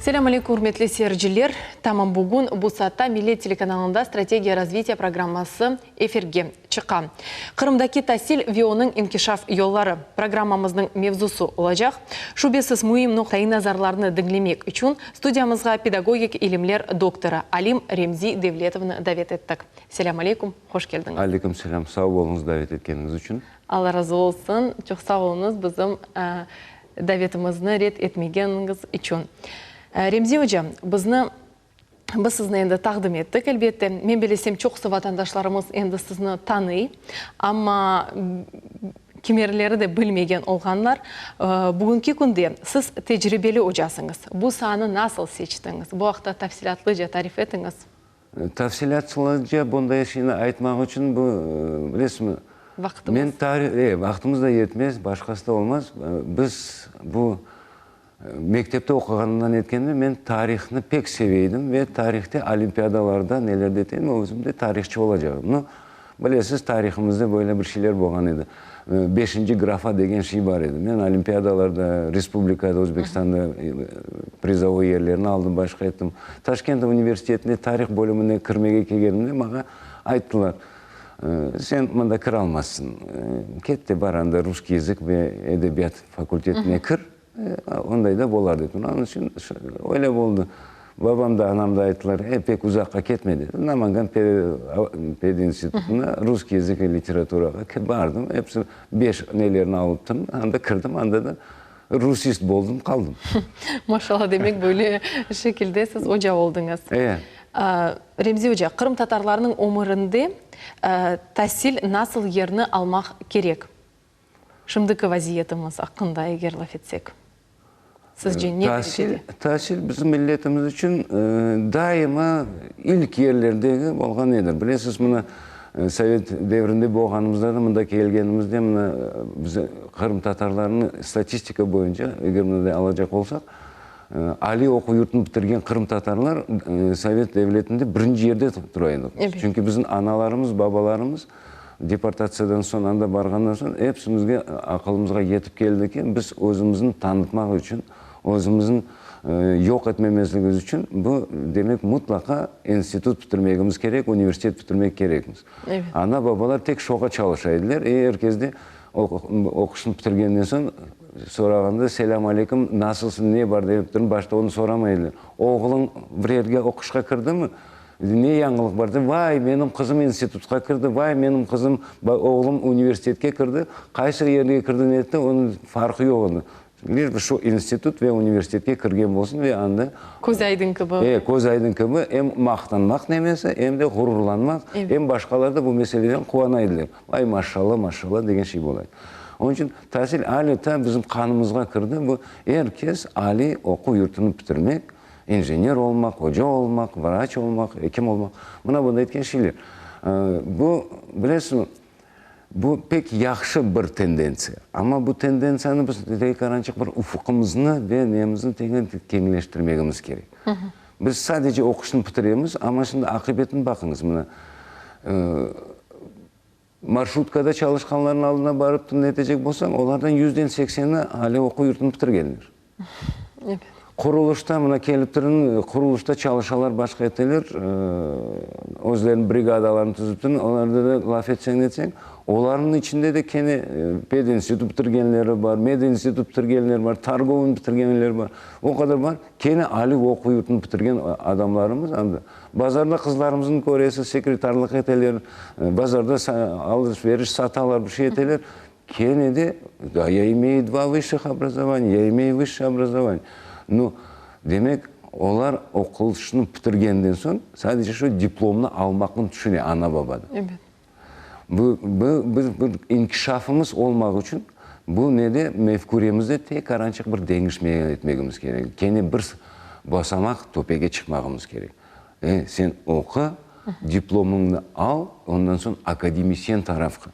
Selâm aleyküm, ürmetli seyirciler! Tamam bugün bu saatta Millet telekanalında Strategiya razvitiya programması efirge çıqa. Qırımdaki tasil ve onıñ inkişaf yolları programmamıznıñ mevzusı olacaq. Şübesiz, müim noqtaiy nazarlarnı diñlemek içün studiyamızğa pedagogik ilimler doktorı, alim Remzi Devletovnı davet ettik. Selâm aleyküm, hoş keldiñiz! Aleyküm selâm, sağ oluñız davet etkeniñiz içün. Alla razı olsun, çoq sağ oluñız bizim davetimizni red etmegeniñiz içün. Remzi oca, bizni, biz sizni endi taqdim ettik, elbette. Men bilesem, çoqusı vatandaşlarımız endi sizni tanıy, amma kimerleri de bilmegen olğanlar. Bugünki künde siz tecribeli ocasıñız. Bu saanı nasıl seçtiñiz? Bu aqta tafsilâtlıca tarif etiñiz. Tafsilâtlıca bunday şeyni aytmaq içün bu, bilesizmi, Vaqtımız. men tarih, e, vaqtımız da yetmez, başqası da olmaz. Biz bu mektepte oquğanımdan etkende men tarihnı pek seve edim ve tarihte olimpiadalarda nelerde etem, özüm de tarihçı olacağım. Nu, Bilesiz, tarihımızda böyle bir şeyler bolğan edi. Beşinci grafa degen şey bar edi. Men olimpiadalarda, respublikada, Özbekistanda prizovoy yerlerni aldım, başqa ettim. Taşkent universitetine tarih bölümine kirmege kelgenimde maña ayttılar, Sen mında kiralmazsıñ. Ket de bar anda russkiy yazık ve edebiyat fakultetine kir. Onday da bolar dedi. Onıñ içün öyle boldı. Babam da, anam da ayttılar, e, pek uzaqqa ketme dedi. Namangan pedinstitutına russkiy yazık ve literaturağa bardım. Episi beş nelerini alıptım. Anda kirdim, anda da rusist boldım, qaldım. Maşallah, demek böyle şekilde siz oca oldıñız. E. Remzi oca, qırımtatarlarnıñ ömürinde tasil nasıl yerni almaq kerek? Şimdiki vaziyetimiz aqqında eger laf etsek, sizce ne derecede? Tasil bizim milletimiz içün daima ilk yerlerdegi olğan nedir? Bilesiz, mına, sovet devrinde bolğanımızda da, mında kelgenimizde, mına, biz qırımtatarlarnı statistika boyunca, eger mınday alacaq olsaq, aliy oquv yurtını bitirgen qırımtatarlar sovet devletinde birinci yerde tura edik. Çünki bizim analarımız, babalarımız Deportatsiyadan soñ, anda barğandan soñ epsimizge aqılımızğa yetip keldi ki, biz özümizni tanıtmaq içün, özümizni yoq etmemezligimiz içün bu, demek, mutlaqa institut bitirmegimiz kerek, universitet bitirmek kerekmiz. Ana-babalar tek şoğa çalışa ediler. E, er kes de oquşını bitirgenden soñ sorağanda, selâm aleyküm, nasılsıñ, ne bar dep, başta onı soramay ediler. Oğluñ bir yerge oquşqa kirdimi? Ne yañılıq bar? De, vay, menim qızım institutqa kirdi, vay, menim qızım, oğlum universitetke kirdi. Qaysı yerge kirdi, netti, onıñ farqı yoq edi. Liş bi şu institut ve universitetke kirgen bolsun ve anda. Köz aydın kibi. E, köz aydın kibi em maqtanmaq nemesi, em de ğururlanmaq, em başqalar da bu meseleden quvana ediler. Vay, maşşalla, maşşalla degen şey bola edi. Onıñ içün tasil ale ta bizim qanımızğa kirdi, bu er kes aliy oquv yurtunı bitirmek, İnjener olmaq, oca olmaq, vraç olmaq, ekim olmaq, mına bunda etken şeyler. Bu, bilesiñmi, bu pek yahşı bir tendentsiya. Amma bu tendentsiyanı biz tekarançıq bir ufuqımıznı ve nemizni keñleştirmegimiz kerek. Biz sadece oquşnı bitiremiz, amma şimdi aqibetini baqıñız, mına, marşrutkada çalışqanlarnıñ aldına barıp netecek bolsañ, olardan yüzden sekseni ale oquv yurtını bitirgenler. Evet. Qurulışta mına kelip turın, qurulışta çalışalar, başqa eteler, özleriniñ brigadalarını tüzip turın, olarda da laf etseñ netseñ, olarnıñ içinde de kene pedinstitut bitirgenleri bar, medinstitut bitirgenleri bar, torgovıy bitirgenleri bar, o qadar bar, kene aliy oquv yurtını bitirgen adamlarımız anda. Bazarda qızlarımıznı köresiz, sekretarlıq eteler, bazarda alış-veriş satalar, bir şey eteler. Kene de, da, ya imeyu dva vısşih obrazovaniya, ya imeyu vısşe obrazovaniye. Nu, demek, olar oqulışnı bitirgenden soñ, sadece şu diplomnı almaqnı tüşüne ana-baba da. Ebet. Bu, bu, biz bir inkişafımız olmaq içün, bu nede, mefküremizde tekarançıq bir deñişme etmegimiz kerek. Kene bir basamaq töpege çıqmağımız kerek. E, sen oqu, diplomıñnı al, ondan soñ akademisyen tarafqa.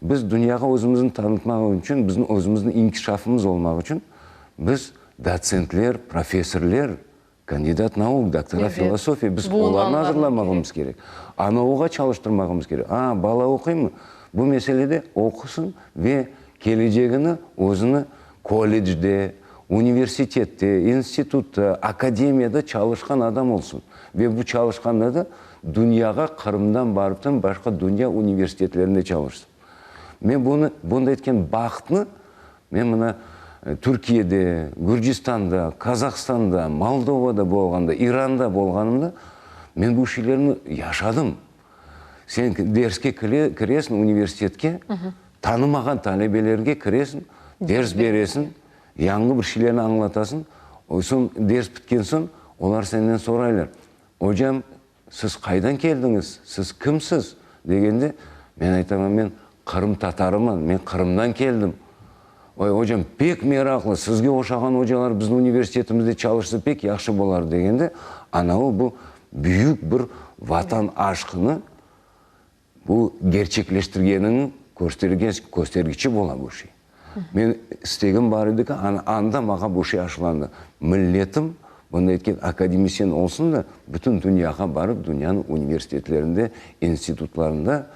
Biz dünyağa özümizni tanıtmaq içün, bizim özümizniñ inkişafımız olmaq içün biz dotsentler, professorler, kandidat nauk, doktora filosofiya, biz olarnı azırlamağımız kerek. ANOğa çalıştırmağımız kerek. A, bala oquymı? Bu meselede oqusın ve kelecegini özüni kollecde, Universitette, institutta, akademiyada çalışqan adam olsun. Ve bu çalışqanda da dünyağa Qırımdan barıptan başqa dünya universitetlerinde çalışsın. Men bunı, bunday etken bahtnı men mına Türkiyede, Gürcistanda, Kazahstanda, Moldovada bolğanda, İranda bolğanımda men bu şeylerni yaşadım. Sen derske kiresiñ, universitetke, tanımağan talebelerge kiresiñ, ders beresiñ, yañı bir şeylerni añlatasıñ. Soñ ders bitken soñ olar senden soraylar, Ocam, siz qaydan keldiñiz, siz kimsiz? degende, men aytaman, men qırımtatarıman, men Qırımdan keldim. Oy, ocam, pek meraqlı, sizge oşağan ocalar bizim universitetimizde çalışsa pek yahşı bolar, degende, ana o bu büyük bir Vatan aşqını bu gerçekleştirgeniniñ köstergiçi bola bu şey. Men istegim bar edi ki, ana anda maña bu şey aşılandı. Milletim bunday etken akademisyen olsun da, bütün dünyağa barıp, dünyanıñ universitetlerinde, institutlarında,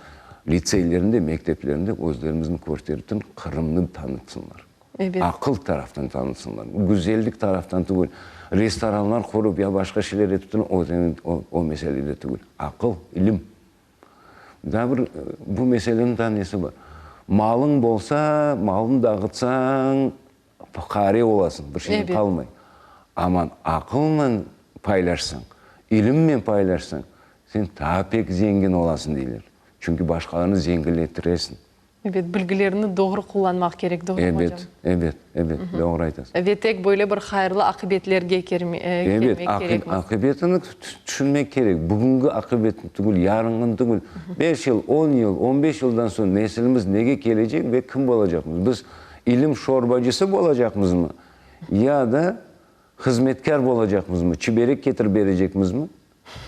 litseylerinde, mekteplerinde özlerimizni kösterip, Qırımnı tanıtsınlar. Ebet. Aqıl taraftan tanıtsınlar. Güzellik taraftan tügül. Restoranlar qurıp ya başqa şeyler etip o, o mesele de tügül. Aqıl, ilim. Daa bir bu meseleniñ daa nesi bar? Malıñ bolsa, malnı dağıtsañ, fuqare olasıñ, bir şeyiñ qalmay. Aman aqılnen paylaşsañ, ilimnen paylaşsañ, sen daa pek zengin olasıñ, deyler. Çünki başqalarnı zenginlettiresiñ. Ebet, bilgilerni doğru qullanmaq kerek, doğrumı, hocam? Ebet, ebet, ebet, doğru aytasıñ. Ve tek böyle bir hayırlı aqibetlerge kelmek kerekmiz. Ebet, aqibetini tüşünmek kerek. Bugüngi aqibetni tügül, yarınğını tügül. Beş yıl, on yıl, on beş yıldan soñ nesilimiz nege kelecek ve kim olacaqmız? Biz ilim şorbacısı olacaqmızmı ya da hızmetkâr olacaqmızmı, çiberek ketirip berecekmizmi?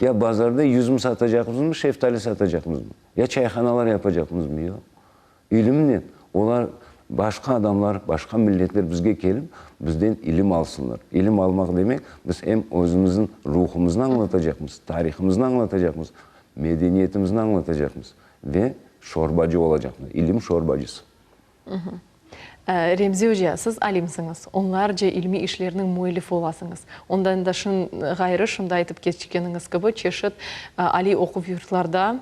Ya bazarda yüzüm satacaqmızmı, şeftali satacaqmızmı? Ya çayhanalar yapacaqmızmı? Yoq. İlimnen. Olar, başqa adamlar, başqa milletler bizge kelip, bizden ilim alsınlar. İlim almaq demek, biz em özümizniñ ruhumıznı añlatacaqmız, tarihımıznı añlatacaqmız, medeniyetimizni añlatacaqmız ve şorbacı olacaqmız, ilim şorbacısı. Remzi oca, siz alimsiñiz, onlarca ilmiy işlerniñ müellifi olasıñız. Ondan da ğayrı, şimdi aytıp keçkeniñiz kibi, çeşit aliy oquv yurtlarda,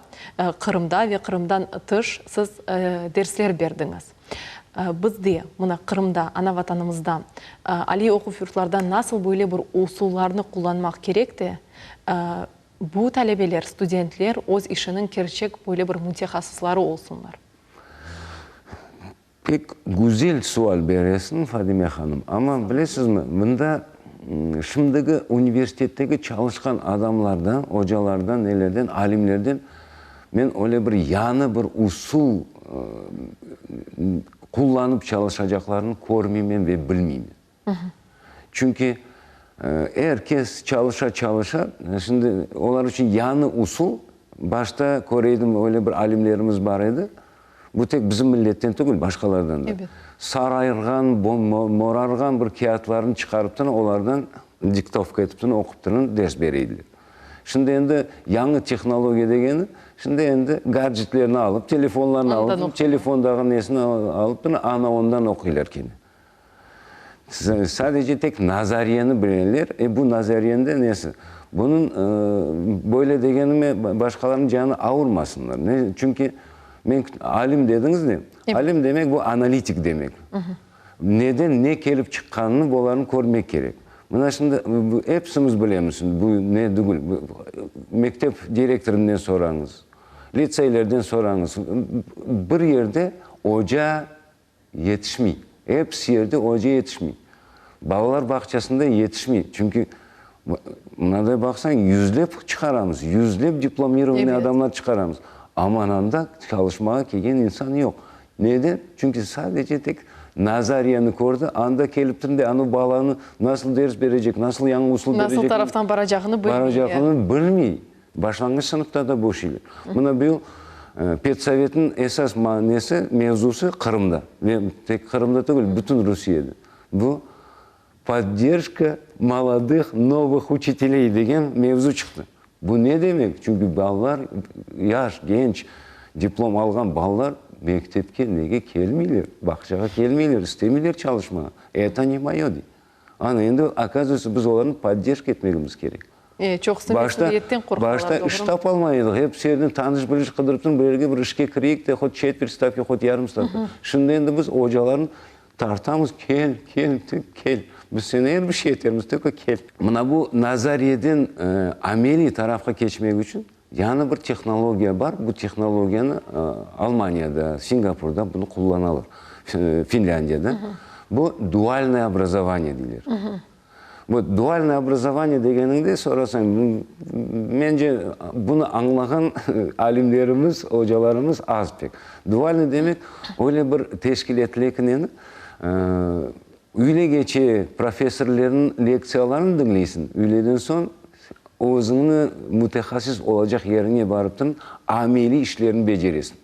Qırımda ve Qırımdan tış siz dersler berdiñiz. Bizde, mına, Qırımda, ana Vatanımızda aliy oquv yurtlarda nasıl böyle bir usullarnı qullanmaq kerek de, bu talebeler, studentler öz işiniñ kerçek böyle bir mütehassısları olsunlar? Pek güzel sual beresiñ, Fadime hanım, amma bilesizmi, mında şimdiki universitetteki çalışqan adamlardan, ocalardan, nelerden, alimlerden men öyle bir yañı bir usul qullanıp çalışacaqlarını körmeymen ve bilmeymen. Çünki er kes çalışa-çalışa, şimdi olar içün yañı usul, başta köre edim, öyle bir alimlerimiz bar edi, bu tek bizim milletten tügül, başqalardan da, sarayırğan, morarğan bir kâğıtlarnı çıqarıptın, olardan diktovka etiptin, oquptın, ders bere ediler. Şimdi endi yañı tehnologiya degeni, şimdi endi gadjetlerni alıp, telefonlarnı alıp, telefondağı nesini alıp, ana ondan oquylar kene. Sadece tek nazariyeni bilenler, e bu nazariyeni de nesi? Bunıñ böyle degenime başqalarnıñ canı avurmasınlar. Ne, çünki men alim dediñiz de, alim demek bu analitik demek. Neden ne kelip çıqqanını bularnı körmek kerek. Mına şimdi epsimiz bilemiz, bu ne tügül, mektep direktorından sorañız, litseylerden sorañız, bir yerde oca Yetişmey. Episi yerde oca yetişmey. Balalar bağçasında yetişmey. Çünki mınaday baqsañ, yüzlep çıqaramız, yüzlep diplomirovanıy adamlar çıqaramız. Aman anda çalışmağa kelgen insan yoq. Neden? Çünki sadece tek nazariyanı kördi, anda keliptir de anu balanı nasıl ders berecek, nasıl yañı usul berecek. Nasıl taraftan baracağını bilmey. Baracağını bilmey. Başlanğıç sınıfta da bu şeyler. Mına bu yıl pedsovetniñ esas nesi, mevzusı Qırımda. Ve tek Qırımda tügül, bütün Rusiyede. Bu Podderjka molodıq novıh uçiteley degen mevzu çıqtı. Bu ne demek? Çünki balalar, yaş, genç, diplom alğan balalar mektepke nege kelmeyler, bağçağa kelmeyler, istemeyler çalışmağa. Eto ne moyo dey. Ana, endi, okazıvayıtsa, biz olarnı podderjka etmegimiz kerek. E, çoqusı mesüliyetten qorqalar, Başta iş tapalmay edik. Hep yerden tanış-biliş qıdırıp turıp, bir yerge bir işke kireyik de, hot çetvert stavka, hot yarım stavka. Şimdi endi biz ocalarnı tartamız, kel, kel, kel. Biz seni er bir şey etermiz, teko kel. Mına bu nazariyeden ameliy tarafqa keçmek içün yañı bir tehnologiya bar. Bu tehnologiyanı Almaniyada, Singapurda bunı qullanalar, Finlândiyada. Bu dualnoye obrazovaniye deyler. Bu dualnoye obrazovaniye degeniñde sorasañ, mence, bunı añlağan alimlerimiz, ocalarımız az pek. Dualnıy demek, öyle bir teşkil etile ki, neni, üylegece professorlerniñ lektsiyalarını diñleysiñ, üyleden soñ özüñni mütehassıs olacaq yeriñe barıp turıp, ameliy işlerni beceresiñ.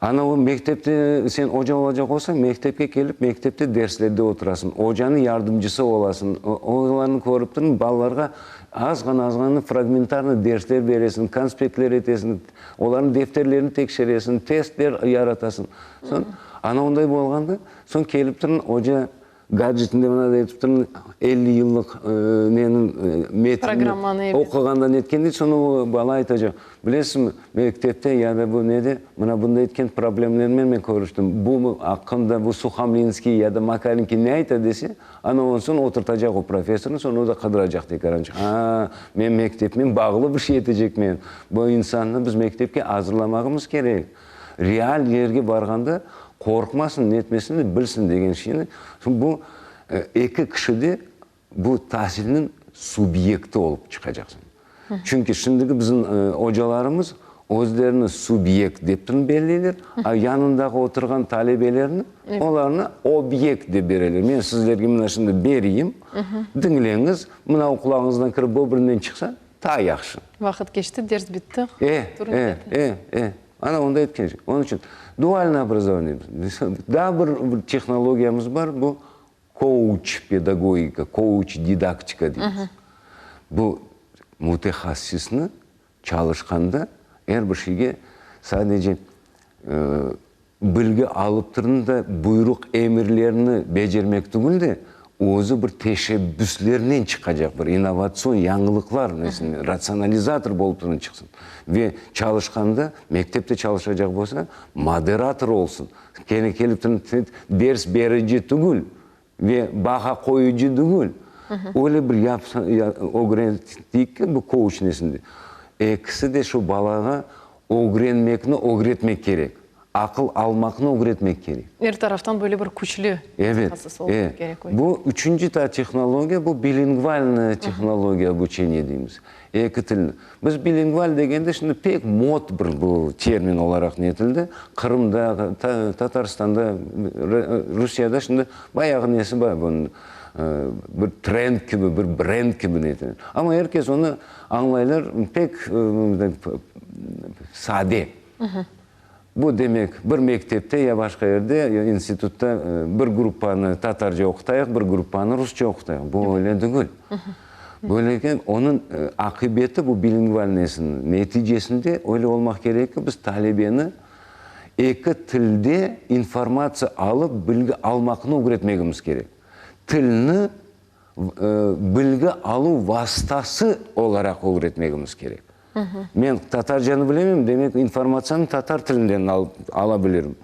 Ana o mektepte sen oca olacaq olsañ, mektepke kelip, mektepte derslerde oturasıñ, ocanıñ yardımcısı olasıñ, olarnı körip turıñ, balalarğa azğan-azğan fragmentarnıy dersler beresiñ, konspektler etesiñ, olarnıñ defterlerini tekşeresiñ, testler yaratasıñ. Soñ, ana onday bolğanda, soñ kelip turıñ, oca Gadjetinde mına da etip turın, 50 yıllıq neniñ metnini oquğanda netkende, soñra o bala aytacaq, bilesizmi, mektepte ya da bu nede, mına bunda etken problemlernen men körüştim, bu aqqında bu Suhomlinskiy ya da Makarenkiy ne ayta dese, ana ondan soñ oturtacaq o professornı, soñra o da qıdıracaq tekarançıq, a, men mektepnen bağlı bir şey etecekmen, bu insannı biz mektepke azırlamağımız kerek. Real yerge barğanda qorqmasın, netmesin de, bilsin degen şeyni. Bu eki kişi de bu tasilniñ subyekti olıp çıqacaqsıñ. Çünki şimdiki bizim ocalarımız özlerini subyekt dep belleyler, a yanındağı oturğan talebelerni, olarnı obyekt dep bereler. Men sizlerge mına şimdi bereyim, diñleñiz, mına o qulağıñızdan kirip o birinden çıqsa, Taa yahşı. Vaqıt keçti, ders bitti. E, e, e, e. Ana onda etken şey. Onıñ içün dualnıy obrazovaniye. Daa bir tehnologiyamız bar, bu kouç pedagogika, kouç didaktika deymiz. Bu mütehassısnı çalışqanda er bir şeyge sadece Bilgi alıp turın da, buyruq emirlerni becermek tügül de, özü bir teşebbüslernen çıqacaq, bir innovatsion yañılıqlar nesinen, ratsionalizator bolıp turın çıqsın. Ve çalışqanda, mektepte çalışacaq bolsa, moderator olsun, kene kelip turın ders berici tügül ve baha qoyucı tügül, öyle bir yapsa, ögreteyik ki, bu kouç nesinde, ekisi de şu balağa Ögrenmekni ögretmek kerek. Aqıl almaqnı ögretmek kerek. Er taraftan böyle bir küçlü mütehassıs olmaq kerek. Evet. Bu üçünci ta tehnologiya, bu bilingvalnaya tehnologiya obuçeniya deymiz. Eki tilni. Biz bilingval degende şimdi pek mod bir bu termin olaraq netildi. Qırımda, Tatarstanda, Rusiyada şimdi bayağı nesi bar bunıñ, bir trend kibi, bir brend kibi netildi. Amma er kes onı Añlaylar, pek sade. Bu demek, bir mektepte ya başqa yerde, ya institutta bir gruppanı tatarca oqutayıq, bir gruppanı rusça oqutayıq. Bu öyle degil. Böyle eken, onıñ aqibeti, bu bilingval nesiniñ neticesinde öyle olmaq kerek ki, biz talebeni eki tilde informatsiya alıp, bilgi almaqnı ögretmegimiz kerek. Tilni bilgi aluv vastası olaraq ögretmegimiz kerek. Men tatarcanı bilemem, demek, informatsiyanı tatar tilinden ala bilirim.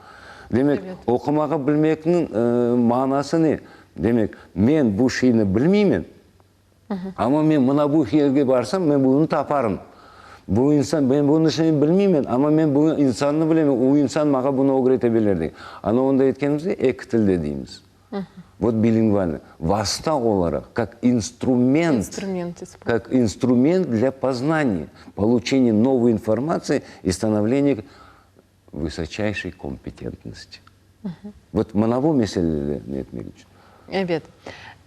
Demek, oqumağa bilmekniñ manası ne? Demek, men bu şeyni bilmeymen, amma men mına bu yerge barsam, men bunı taparım. Bu insan, men bunı şeyni bilmeymen, amma men bu insannı bilemen, o insan maña bunı ögrete bilir, dey. Ana onda aytqanımızday, eki tilde deymiz. Vot bilingvalnıy, vasta olaraq, kak instrument, kak instrument dlâ poznaniya, poluçeniya novoy informatsiya i stanovleniya vısoçayşey kompetentnosti. Vot mına bu meselelerni etmek içün. Ebet.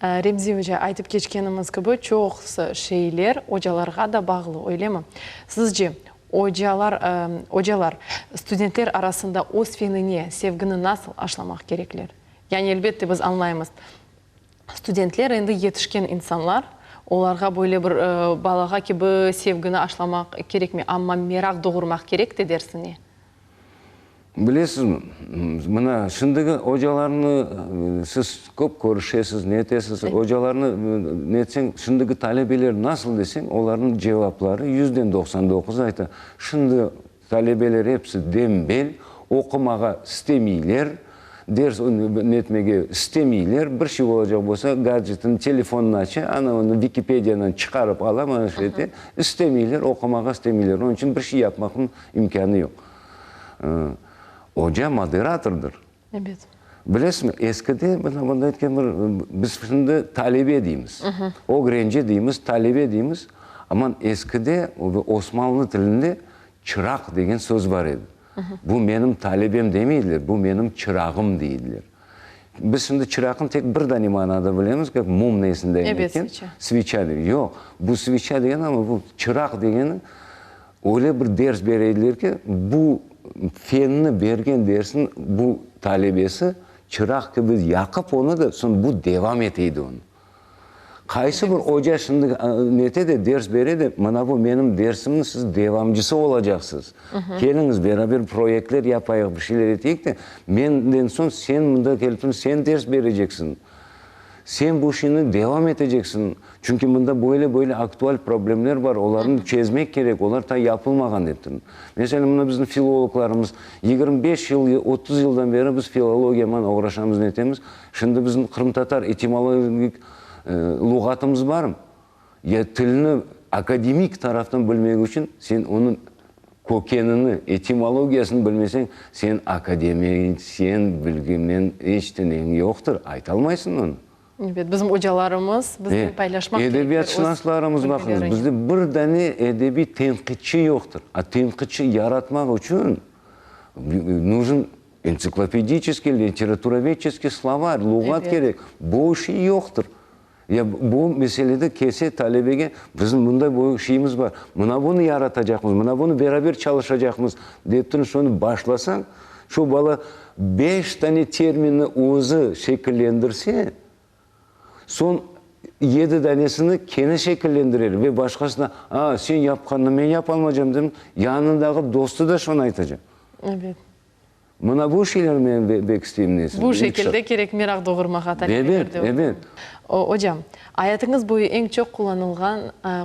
Remzi oca, aytıp keçkenimiz kibi, çoqusı şeyler ocalarğa da bağlı, öylemi? Sizce, ocalar, ocalar studentler arasında öz fenine sevgini nasıl aşlamaq kerekler? Yani, elbette, biz añlaymız, studentler endi yetişken insanlar, olarğa böyle bir balağa kibi sevgini aşlamaq kerekmey, amma meraq doğurmaq kerek de dersine. Bilesizmi, mına şimdiki ocalarnı siz köp körüşesiz, ne etesiz, ocalarnı ne etseñ, şimdiki talebeler nasıl deseñ, olarnıñ cevapları yüzden 99 ayta, şimdi talebeler episi dembel, oqumağa istemeyler, ders ne etmege istemeyler, bir şey olacaq bolsa, gadjetini, telefonını aça, ana onı Vikipediyadan çıqarıp ala, mana şu ete, istemeyler, oqumağa istemeyler, onıñ içün bir şey yapmaqnıñ imkânı yoq. Oca moderatordır. Ebet. Bilesizmi, eskide mına bunday etken bir, biz şimdi talebe deymiz, ögrenci deymiz, talebe deymiz, amma eskide Osmanlı tilinde çıraq degen söz bar edi. Bu menim talebem demeydiler, bu menim çırağım deydiler. Biz şimdi çıraqnı tek bir dane manada bilemiz, kak mum nesinde Ebet, sveça. Sveça degen. Yoq, bu sveça degeni, amma bu çıraq degeni Öyle bir ders bere ediler ki, bu fenni bergen dersniñ bu talebesi çıraq kibi yaqıp onı da, soñ bu devam ete edi onı. Qaysı bir oca şimdi nete de, ders bere de, mına bu menim dersimniñ siz devamcısı olacaqsız. Keliñiz, beraber proyektler yapayıq, bir şeyler eteyik de, menden soñ sen mında kelip sen ders bereceksiñ. Sen bu işini devam eteceksiñ, çünki mında böyle-böyle aktual problemler bar, olarnı çezmek kerek, olar ta yapılmağan, dep turdım. Meselâ, mına bizim filologlarımız, 25 yıl, 30 yıldan beri biz filologiyaman oğraşamız, netemiz, şimdi bizim qırımtatar etimologik luğatımız barmı? Ya tilni akademik taraftan bilmek içün sen onıñ kökenini, etimologiyasını bilmeseñ, sen akademisyen bilgimen iç te neñ yoqtır, aytalmaysıñ onı. Ebet, bizim ocalarımız biznen paylaşmaq kerekler öz Edebiyatşınaslarımız, baqıñız, bizde bir dane edebiy tenqitçi yoqtır. A tenqitçi yaratmaq içün nujn entsiklopediçeskiy, literaturovedçeskiy slovar, luğat kerek. Bu şey yoqtır. Ya bu meselede kelse talebege, bizim mınday böyle şeyimiz bar, mına bunı yaratacaqmız, mına bunı beraber çalışacaqmız, dep turıp şunı başlasañ, şu bala beş tane terminni özü şekillendirse, soñ yedi danesini kene şekillendirer ve başqasına, a, sen yapqannı men yapalmacam, dep, yanındağı dostu da şunı aytacaq. Ebet. Mına bu şeylerni men bek isteyim, Nesin. Bu şekilde kerek meraq doğurmağa talebelerde. Ebet, ebet. Ocam, ayatıñız boyu eñ çoq qullanılğan,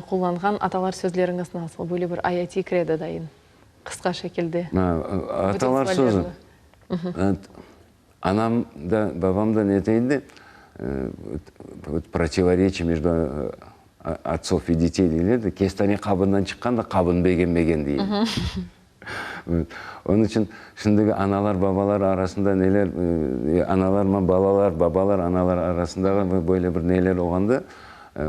qullanğan atalar sözleriñiz nasıl? Böyle bir ayatiy kredo dayın, qısqa şekilde. Atalar sözü. Anam da, babam da ne deydi, protivoreçiye mejdu ottsov i detey deyler de, kestane qabından çıqqan da qabını begenmegen deyler. Onıñ içün şimdiki analar, babalar arasında neler, analarman balalar, babalar, analar arasındağı böyle bir neler olğanda,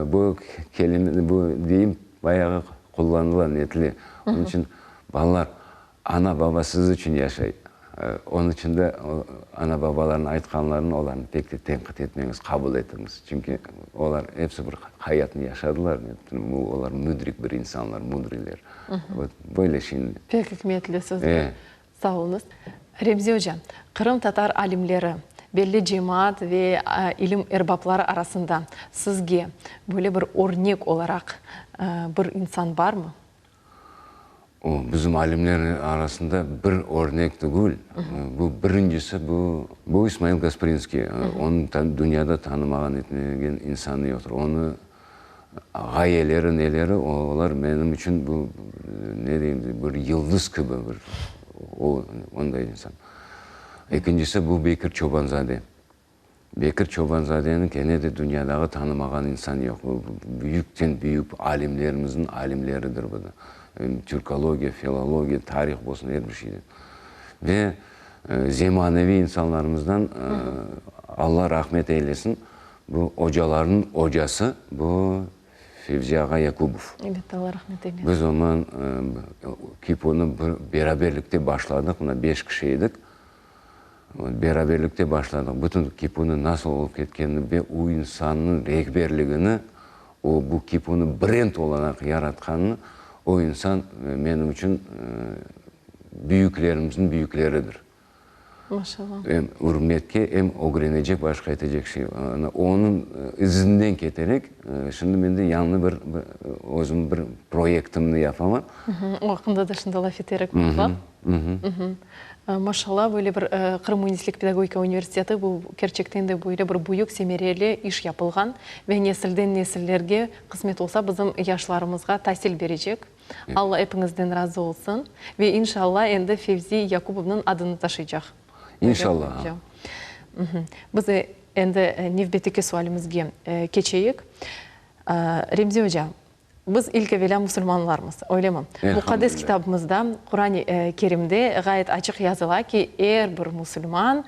bu kelime, bu deyim bayağı qullanıla, netile. Onıñ içün balalar, ana-baba siz içün yaşay. Onıñ içün de ana-babalarnıñ aytqanlarını olarnı pek de tenqit etmeñiz, qabul etiñiz. Çünki olar episi bir hayatnı yaşadılar, olar müdrik bir insanlar, müdriler. Vot, böyle şimdi. Pek ikmetli sözler. Sağ oluñız. Remzi oca, qırımtatar alimleri, belli cemaat ve ilim erbapları arasında sizge böyle bir örnek olaraq bir insan barmı? O, bizim alimler arasında bir örnek tügül. Bu birincisi, bu, bu İsmail Gasprinskiy. Onı dünyada tanımağan, etmegen insanı yoqtır. Onı Ğayeleri, neleri, olar menim içün bu, ne deyim, bir yıldız kibi bir, o, onday insan. Ekincisi, bu Bekir Çobanzade. Bekir Çobanzadeni kene de dünyadağı tanımağan insan yoq. Bu, büyükten büyük alimlerimizniñ alimleridir bu da. Türkologiya, filologiya, tarih olsun, er bir şeyde. Ve zemaneviy insanlarımızdan, Alla rahmet eylesin, Bu ocalarnıñ ocası, bu Fevzi ağa Yakubov. Elbette, Alla rahmet eylesin. Biz ondan KİPOnı bir beraberlikte başladıq, mına beş kişi edik. Beraberlikte başladıq. Bütün KİPOnı nasıl olıp ketkenini ve o insannıñ rehberligini, o bu KİPOnı brend olaraq yaratqanını, o insan menim içün büyüklerimizniñ büyükleridir. Maşallah. Em ürmetke, em ögrenecek, başqa etecek şey. Onıñ izinden keterek, şimdi men de yañı bir özüm bir proyektimni yapaman. O aqqında da şimdi laf eterik mıtlaq. Maşallah, böyle bir Qırım müendislik pedagogika universiteti bu kerçekten de böyle bir büyük semereli iş yapılğan ve nesilden nesillerge qısmet olsa bizim yaşlarımızğa tasil berecek. Alla epiñizden razı olsun ve inşalla endi Fevzi Yakubovnıñ adını taşıycaq. İnşalla. Biz endi nevbetteki sualimizge keçeyik. Remzi oca, biz ilk evelâ musulmanlarmız, öylemi? Muqaddes kitabımızda, Quran-ı Kerimde ğayet açıq yazıla ki, er bir musulman,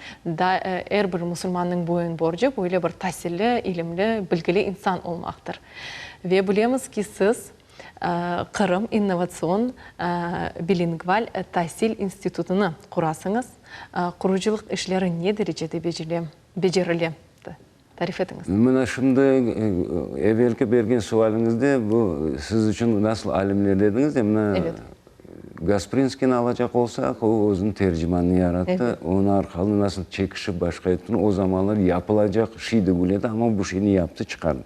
er bir musulmannıñ boyun borcu böyle bir tasilli, ilimli, bilgili insan olmaqtır. Ve bilemiz ki, siz Qırım innovatsion bilingval tasil institutını qurasıñız. Qurucılıq işleri ne derecede becerile? Tarif etiñiz. Mına şimdi evelki bergen sualiñizde bu siz içün nasıl alimler dediñiz de, mına Gasprinskiyni alacaq olsaq, o özüniñ tercimanını yarattı, onı arqalı nasıl çekişip başqa ettiler, o zamanlar yapılacaq şey degil edi, amma bu şeyni yaptı, çıqardı.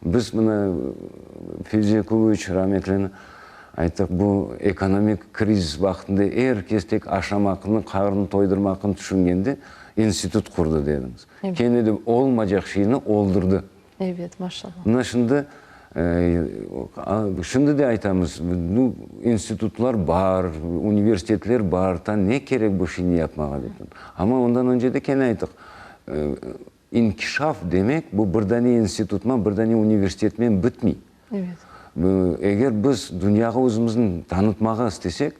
Biz mına Fevzi Yakuboviç rametlini ayttıq, bu ekonomik krizis vaqtında er kes tek aşamaqnı, qarnını toydurmaqnı tüşüngende institut qurdı dediñiz. Kene de olmacaq şeyni oldurdı. Ebet, maşallah. Mına şimdi, şimdi de aytamız, nu, institutlar bar, universitetler bar, ta ne kerek bu şeyni yapmağa dep. Amma ondan önce de kene ayttıq, İnkişaf demek, bu bir dane institutman, bir dane universitetmen bitmey. Evet. Eger biz dünyağa özümizni tanıtmağa istesek,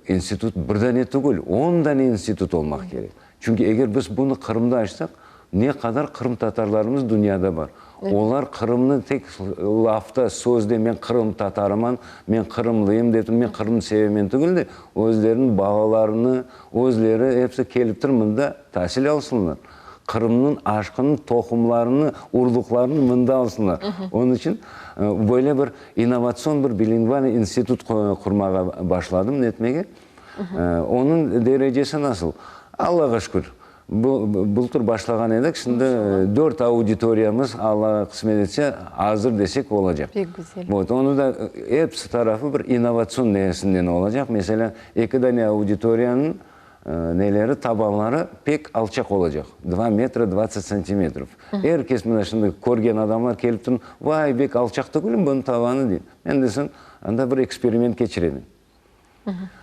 institut bir dane tügül, on dane institut olmaq kerek. Çünki eger biz bunı Qırımda açsaq, ne qadar qırımtatarlarımız dünyada bar. Olar Qırımnı tek lafta, sözde men qırımtatarıman, men qırımlıyım dep, men Qırımnı sevemen tügül de, özleriniñ balalarını, özleri episi keliptir mında tasil alsınlar. Qırımnıñ aşqınıñ tohumlarını, urluqlarını mında alsınlar. Onıñ içün böyle bir innovatsion bir bilingval institut qurmağa başladım, netmege. Onıñ derecesi nasıl? Allağa şükür. Bu, bıltır başlağan edik, şimdi dört auditoriyamız, Alla qısmet etse, azır desek olacaq. Pek güzel. Vot, onı da episi tarafı bir innovatsion nesinden olacaq. Meselâ, eki dane auditoriyanıñ neleri, tabanları pek alçaq olacaq, dva metra dvadtsat santimetrov. Er kes mına şimdi körgen adamlar kelip turın, vay, bek alçaq tügülmi bunıñ tavanı, dey. Men desem, anda bir eksperiment keçiremen.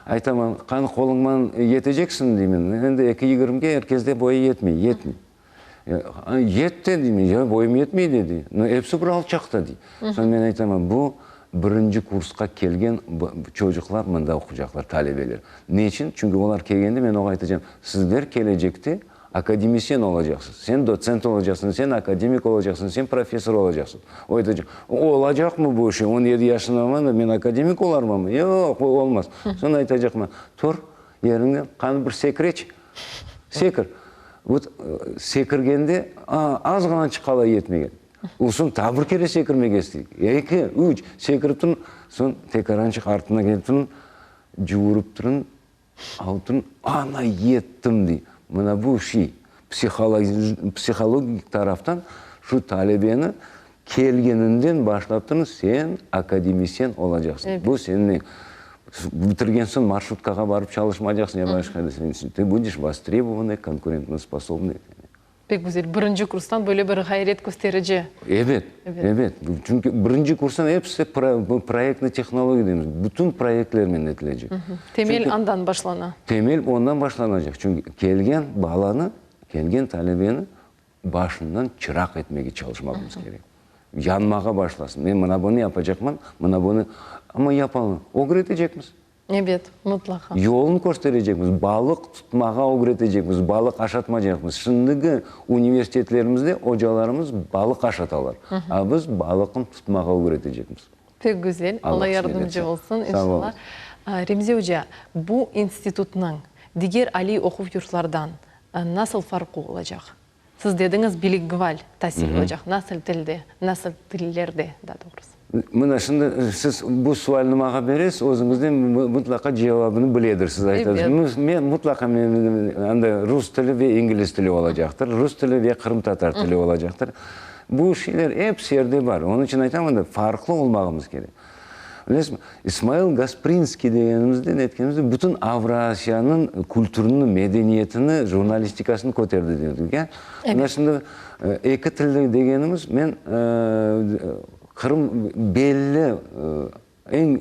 Aytaman, qani qoluñman yeteceksiñ, deymen. Endi eki yigirmige er kezde boyu yetmey, yetmey. Yetti, deymen, yoq, boyum yetmey, dedi. No, episi bir alçaqta, dey. Soñ men aytaman, bu birinci kursqa kelgen çocuqlar mında oquycaqlar, talebeler. Ne içün? Çünki olar kelgende men oña aytacam, sizler kelecekte Akademisyen olacaqsıñ, sen dotsent olacaqsıñ, sen akademik olacaqsıñ, sen professor olacaqsıñ. O aytacaq, olacaqmı bu şey, 17 yaşındaman da men akademik olarmanmı? Yoq, o olmaz. Soñ aytacaqman, tur yeriñden, qani bir sekireç, sekir. Vot, sekirgende, a, azğanaçıq qala yetmegen. Soñ taa bir kere sekirmege istey. Eki, üç, sekirip turıñ, soñ tekarançıq artına kelip turıñ, cuvurıp turıñ, Altın, ana, yettim, dey. Mına bu şey, psihologik taraftan şu talebeni kelgeninden başlap turıñ, sen akademisyen olacaqsıñ. Bu seniñ bitirgen soñ marşrutkağa barıp çalışmaycaqsıñ ya başqa, ты будешь востребованный, konkurentnosposobный. Pek güzel. Birinci kurstan böyle bir ğayret kösterici. Ebet, ebet. Çünki birinci kurstan episi proyektnıy tehnologiya deymiz. Bütün proyektlernen etilecek. Temel andan başlana. Temel ondan başlanacaq. Çünki kelgen balanı, kelgen talebeni başından çıraq etmege çalışmağımız kerek. Yanmağa başlasın. Men mına bunı yapacaqman, mına bunı. Amma yapalım. Ögretecekmiz. Ebet, mıtlaqa. Yolun kösterecekmiz, balıq tutmağa ögretecekmiz, balıq aşatmacaqmız. Şimdiki universitetlerimizde ocalarımız balıq aşatalar, a biz balıqnı tutmağa ögretecekmiz. Pek güzel, Alla yardımcı olsun, inşallah. Remzi oca, bu institutnıñ diger aliy oquv yurtlardan nasıl farqı olacaq? Siz dediñiz, bilingval tasil olacaq. Nasıl tilde, nasıl tillerde, daa doğrusı? Mına şimdi siz bu sualni maña beresiz, özüñizden mıtlaqa cevabını biledirsiz, aytasız. Men mıtlaqa men anda rus tili ve ingliz tili olacaqtır, rus tili ve qırımtatar tili olacaqtır. Bu şeyler episi yerde bar. Onıñ içün aytam, anda farqlı olmağımız kerek. Bilesizmi, İsmail Gasprinskiy degenimizde, netkenimizde bütün Avraasiyanıñ kültürüni, medeniyetini, jurnalistikasını köterdi dedik, ya. Mına şimdi eki tilli degenimiz, men Qırım belli eñ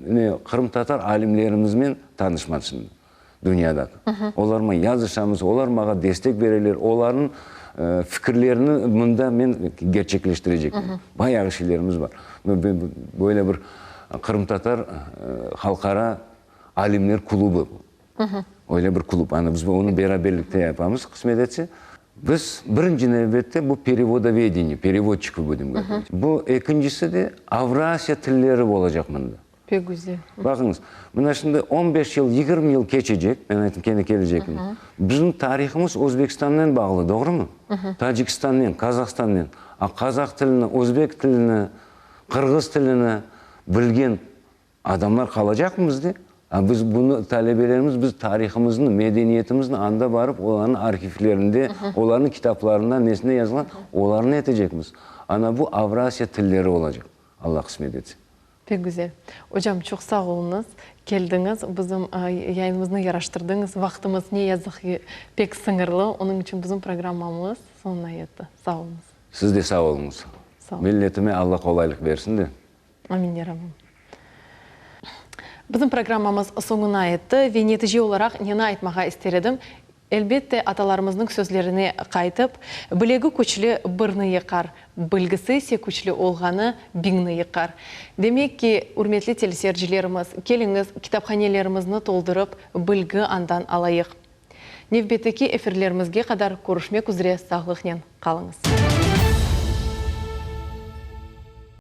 ne qırımtatar alimlerimiznen tanışman şimdi dünyadaki. Olarman yazışamız, olar maña destek bereler, olarnıñ fikirlerini mında men kerçekleştirecekmen. Bayağı şeylerimiz bar. Böyle bir qırımtatar halqara alimler klubı. Öyle bir klub. Ana biz onı beraberlikte yapamız, qısmet etse. Biz birinci nevbette bu perevodovedeniye, perevodçikov budem gotovit. Bu ekincisi de Avrasiya tilleri olacaq mında. Pek güzel. Baqıñız, mına şimdi on beş yıl, 20 yıl keçecek, men ayttım kene kelecekmi. Bizim tarihımız Özbekistannen bağlı, doğrumı? Tacikistannen, Qazahstannen. A qazah tilini, özbek tilini, qırğız tilini bilgen Adamlar qalacaqmı bizde? A biz bunı, talebelerimiz, biz tarihımıznı, medeniyetimizni anda barıp, olarnıñ arhivlerinde, olarnıñ kitaplarında nesinde yazılğan, olarnı etecekmiz. Ana bu Avrasiya tilleri olacaq, Alla qısmet etse. Pek güzel. Ocam, çoq sağ oluñız, keldiñiz, bizim yayınımıznı yaraştırdıñız. Vaqtımız, ne yazıq ki, pek sıñırlı, onıñ içün bizim programmamız soñuna yetti. Sağ oluñız. Siz de sağ oluñız. Sağ oluñ. Milletime Alla qolaylıq bersin de. Amin, ya Rabbim. Bizim programmamız soñuna yetti ve netice olaraq neni aytmağa ister edim? Elbette, atalarımıznıñ sözlerine qaytıp, bilegi küçlü birni yıqar, bilgisi ise küçlü olğanı biñni yıqar. Demek ki, ürmetli teleseyircilerimiz, keliñiz, kitaphanelerimizni toldurıp, bilgi andan alayıq. Nevbetteki efirlerimizge qadar körüşmek üzre sağlıqnen qalıñız.